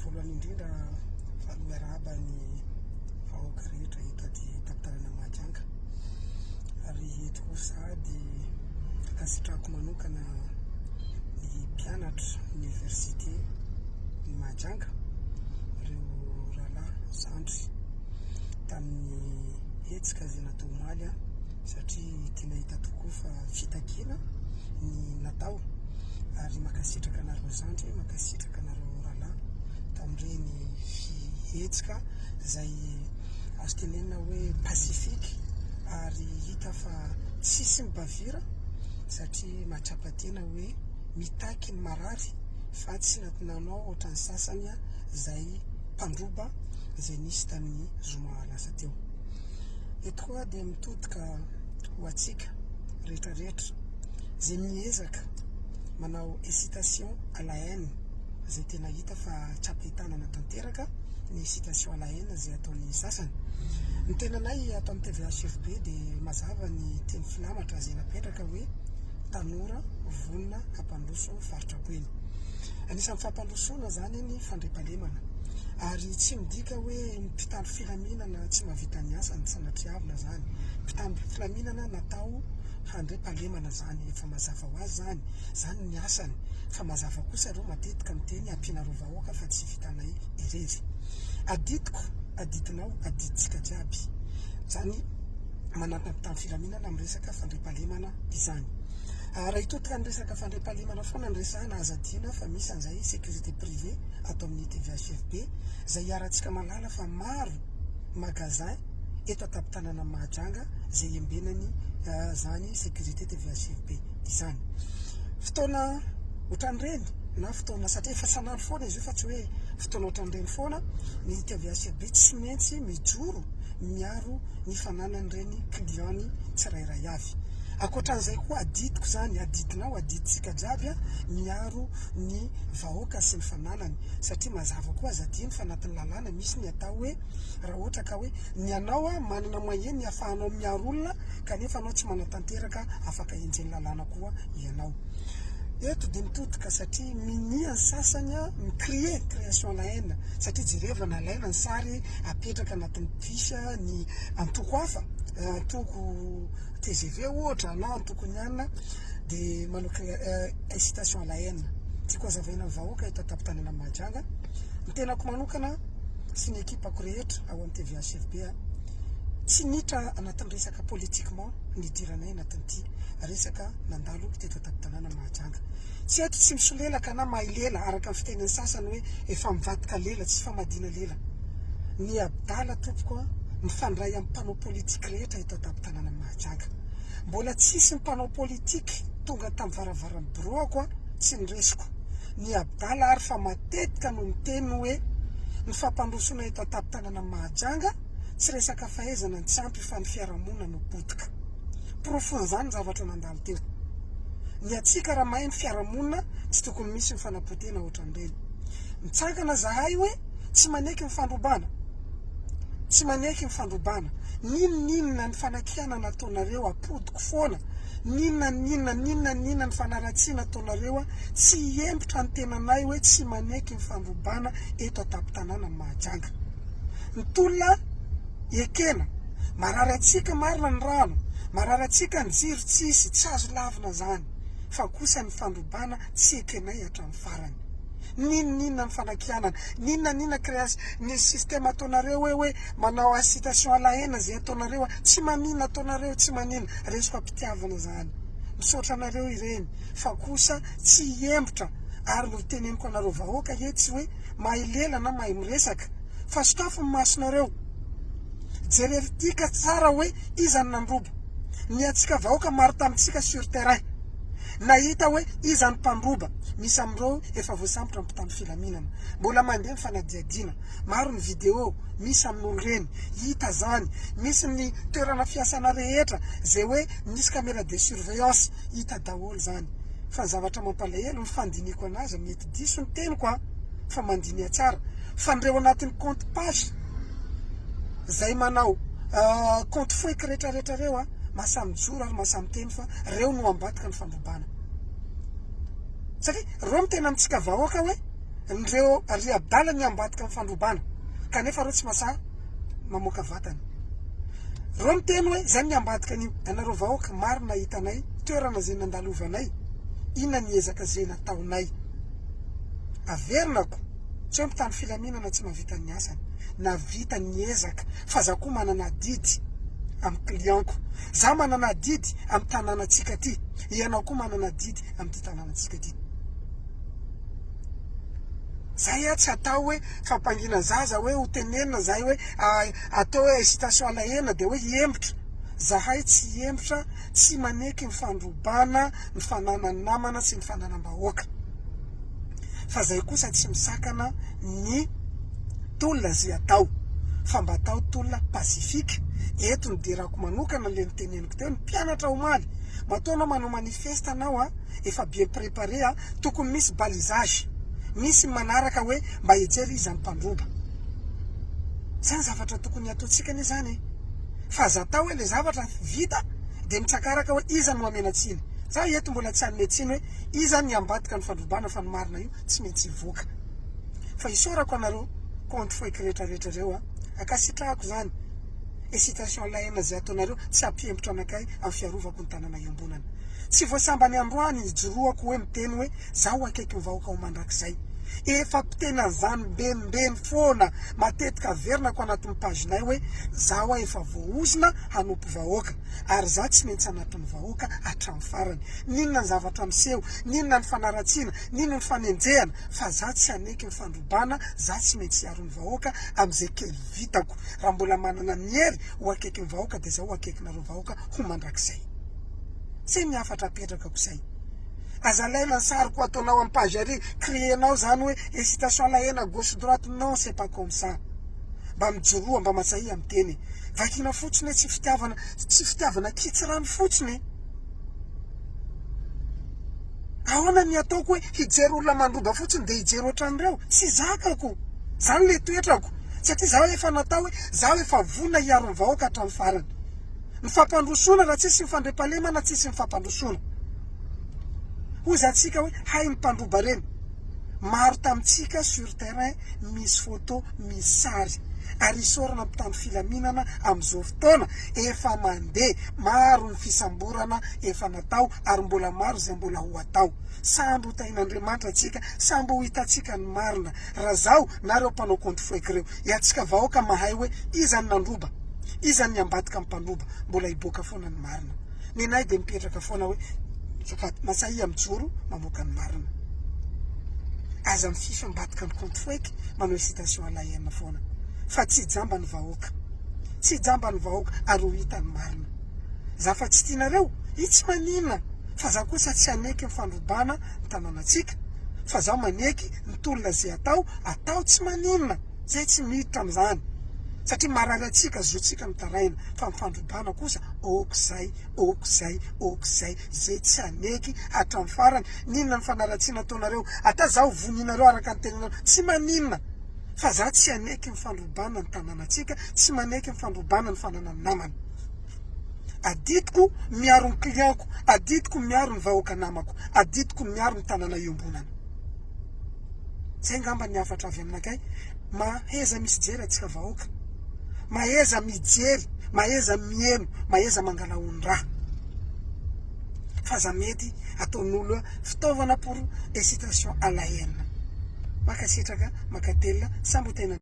Voalohany indrindra faly miarahaba ny vahoaka rehetra eto aty tampon-tanàna Mahajanga ary eto koa sahady ankasitrahako manokana ny mpianatra université ny Mahajanga, ireo rahalahy zandry tamin'ny hetsika izay natao omaly satria tena hita tokoa fa fitakiana ny natao ary mankasitraka anareo zandry, mankasitraka anareo rahalahy tamin'ireny fihetsika izay azo tenenina hoe pacifique ary hita fa tsisy ny bavure satria mahatsapa tena hoe mitaky ny marary fa tsy nanao ohatran'ny sasany izay mpandroba izay nisy tamin'ny zoma lasa teo. Eto koa dia mitodika ho antsika rehetra rehetra izay miezaka manao incitation à la haine izay tena hita fa tsy ampitanana tanteraka ny incitation à la haine izay ataon'ny sasany. Ny tenanay ato amin'ny TVHFB dia mazava ny teny filamatra izay napetraka hoe tanora vonona hampandroso faritra Boeny. Anisan'ny fampandrosoana izany ny fandriampahalemana ary tsy midika hoe ny mpitandro filaminana tsy mahavita ny asany, sanatriavina izany. Mpitandro filaminana natao handriampahalemana izany, efa mazava ho azy izany, izany ny asany. Fa mazava kosa ireo matetika miteny ampianareo vahoaka fa tsy vitanay irery. Adidiko, adidinao, adidintsika jiaby izany manampy ny mpitandro filaminana amin'ny resaka fandriampahalemana izany. Raha hitodika ny resaka fandriampahalemana foana no resahana, aza adino fa misy an'izay sécurité privée ato amin'ny TVHFB izay iharantsika mahalala fa maro magasin eto an-tampon-tanànan'i Mahajanga izay embenany izany sécurité TVHFB izany. Fotoana ohatran'ireny na fotoana satria efa isan'andro foana izy io fa tsy hoe fotoana ohatran'ireny foana ny TVHFB tsy maintsy mijoro miaro ny fananan'ireny client-ny tsirairay avy. Ankoatran'izay koa adidiko izany, adidinao, adidintsika jiaby miaro ny vahoaka sy ny fananany satria mazava koa aza adino fa anatin'ny lalàna misy ny atao hoe raha ohatra ka hoe ny anao manana moyen ny ahafahanao miaro olona kanefa anao tsy manatanteraka afaka enjehin'ny lalàna koa ianao. Eto dia mitodika satria minia ny sasany mi-crier, création la haine satria jerevana alaina ny sary apetraka anatin'ny fiche ny antoko hafa, antoko tgv ohatra na antoko ny anona dia manao incitation à la haine. Tiako hazavaina amin'ny vahoaka eto an-tampon-tanànan'i Mahajanga, ny tenako manokana sy ny ekipako rehetra ao amin'ny TVHFB, tsy niditra anatin'ny resaka politiquement nidiranay anatin'ity resaka nandalo teto an-tampon-tanàna Mahajanga. Tsy eto tsy misolelaka na mahay lela araka ny fitenin'ny sasany hoe efa mivadika lela, tsy famadihana lela. Ny adala tompoko a, mifandray amin'ny mpanao politique rehetra eto an-tampon-tanànan'i Mahajanga. Mbola tsisy mpanao politique tonga tamin'ny varavaran'ny biraoko a, tsy niresiko. Ny adala ary fa matetika no miteny hoe ny fampandrosoana eto an-tampon-tanànan'i Mahajanga tsy resaka fahaizana no tsy ampy fa ny fiarahamonina no potika. Porofon'izany ny zavatra nandalo teo. Ny antsika raha mahay ny fiarahamonina tsy tokony misy ny fanapotehana ohatran'ireny. Mitsangana zahay hoe tsy maneky ny fandrobana. Tsy maneky ny fandrobana. N'inon'inona ny fanakianana ataonareo apodiko foana. N'inona n'inona, n'inona n'inona ny fanaratsiana ataonareo tsy hiembotra ny tenanay hoe tsy maneky ny fandrobana eto an-tampon-tanànan'i Mahajanga. Ny tolona ekena. Marary antsika marina ny rano, marary antsika ny jiro tsisy, tsy azo lavina zany. Fa kosa ny fandrobana tsy ekenay hatramin'ny farany. N'inon'inona ny fanakianana, n'inona n'inona création, ny système ataonareo hoe hoe manao incitation à la haine zay ataonareo, tsy maninona ataonareo, tsy maninona, resiko am-pitiavana zany. Misaotra anareo ireny fa kosa tsy hiembotra ary noteneniko anareo vahoaka etsy tsy hoe mahay lela na mahay miresaka fa sokafy ny masonareo, jerevo-tika tsara hoe iza no nandroba. Ny antsika vahoaka maro tamintsika sur terrain. Nahita hoe iza ny mpandroba. Misy amin'ireo efa voasambotra ny mpitandro filaminana. Mbola mandeha ny fanadihadiana. Maro ny video misy amin'olo ireny. Hita zany. Misy ny toerana fiasana rehetra izay hoe misy camera de surveillance. Hita daholo zany. Fa ny zavatra mampalahelo ny fandinihiko anazy mety diso ny teniko an! Fa mandiniha tsara. Fa ndreo anatin'ny compte page zay manao compte fake retraretra reo an! Mahasahy mijoro ary mahasahy miteny fa reo no ambadika ny fandrobana. Satria reo miteny amintsika vahoaka hoe. Ndreo ry adala ny ambadika ny fandrobana kanefa reo tsy masahy mamoaka vatana. Reo miteny hoe zay ny ambadika an'io. Anareo vahoaka marina hitanay toerana zay nandalovanay inona ny ezaka zay nataonay. Averinako tsy hoe mpitandro filaminana tsy mahavita ny asany. Nahavita ny ezaka fa za koa manana adidy amin'ny client-ko. Za manana adidy amin'ny tanànantsika aty. Ianao koa manana adidy amin'ity tanànantsika ity. Zay a tsy atao hoe fampangina zaza hoe ho tenenina zay hoe atao hoe incitation à la haine de hoe hiembotra. Zahay tsy hiembotra, tsy maneky ny fandrobana ny fananan'ny namana sy ny fananam-bahoaka. Fa zay kosa tsy misakana ny tolona zay atao. Fa mba atao tolona pacifique. Eto no derako manokana le noteneniko teo ny mpianatra omaly. Matoa anao manao manifeste anao a, efa bien préparé a, tokony misy balisage, misy manaraka hoe mba hijery iza ny mpandroba. Zany zavatra tokony hataontsika anie zany e. Fa aza atao hoe le zavatra vita de mitsakaraka hoe iza no hamena tsiny. Za eto mbola tsy hanome tsiny hoe iza ny ambadika ny fandrobana fa ny marina io tsy maintsy hivoaka. Fa isaorako anareo compte fake rehetra rehetra reo a. Ankasitrahako zany. Incitation laina zay ataonareo tsy hampihemotra anakay amin'ny fiarovako ny tanana iombonana. Tsy vao sambany androany ijoroako hoe miteny hoe zaho akaiky ny vahoaka ho mandrakizay. Efa mpiteny an'izany mbenimbeny foana matetika averinako anatin'ny page-nay hoe zaho efa voahozona hanompo vahoaka ary zaho tsy maintsy anatin'ny vahoaka hatramin'ny farany. N'inona ny zavatra miseho, n'inona ny fanaratsiana, n'inona ny fanenjehana fa zaho tsy haneky ny fandrobana, zaho tsy maintsy hiaro ny vahoaka amin'izay kely vitako. Raha mbola manana ny hery ho akaiky ny vahoaka dia zaho ho akaikinareo vahoaka ho mandrakizay. Zay ny hafatra apetrakako zay. Aza alaina ny sariko ataonao am page ary créer-nao zany hoe incitation à la haine à gauche droite non c'est pas comme ça. Mba mijoroa mba matsahia miteny e. Vakina fotsiny hoe tsy fitiavana tsy fitiavana kitsirano fotsiny e. Ahoana ny ataoko hoe hijery olona mandroba fotsiny dia hijery ohatran'ireo? Tsy zakako. Zany le toetrako. Satria zaho efa natao hoe zaho efa vonona hiaro ny vahoaka hatramin'ny farany. Ny fampandrosoana raha tsisy ny fandriampahalemana tsisy ny fampandrosoana. Hoy zantsika hoe hay ny mpandroba reny. Maro tamintsika sur terrain misy photo misy sary. Ary isaorana mpitandro filaminana amin'izao fotoana efa mandeha maro ny fisamborana efa natao ary mbola maro izay mbola ho atao. Samby ho tahin'Andriamanitra antsika, samby ho hitantsika ny marina. Raha zaho na reo mpanao compte fake reo. Iantsika vahoaka mahay hoe iza ny nandroba. Iza ny ambadika mpandroba mbola hiboaka foana ny marina. Nenay dia mipetraka foana hoe azafady masahia mijoro mamoaka ny marina. Aza mifify ambadika ny compte fake manao incitation à la haine foana. Fa tsy jamba ny vahoaka. Tsy jamba ny vahoaka ary ho hita ny marina. Za fa tsy tianareo? I tsy maninona fa za kosa tsy haneky ny fandrobana ny tanànantsika fa za maneky ny tolona ze atao atao tsy maninona. Zay tsy miditra amizany satria marary antsika zotsika mitaraina fa ny fandrobana kosa ok zay ok zay ok zay zay tsy haneky hatram farany n'inona ny fanaratsiana ataonareo ata zaho voninareo araka ny teninareo tsy maninona fa za tsy haneky ny fandrobana ny tanànatsika tsy maneky ny fandrobana ny fananan'ny namana adidiko miaro ny client-ko adidiko miaro ny vahoaka namako adidiko miaro ny tanàna iombonana. Zay ngamba ny hafatra avy aminakay, maheza misy jery atsika vahoaka, maheza mijery, maheza miheno, maheza mangala ondraha. Fa aza mety ataon'olo fitaovana pour incitation à la haine. Makasitraka, makatelina, samby ho tena.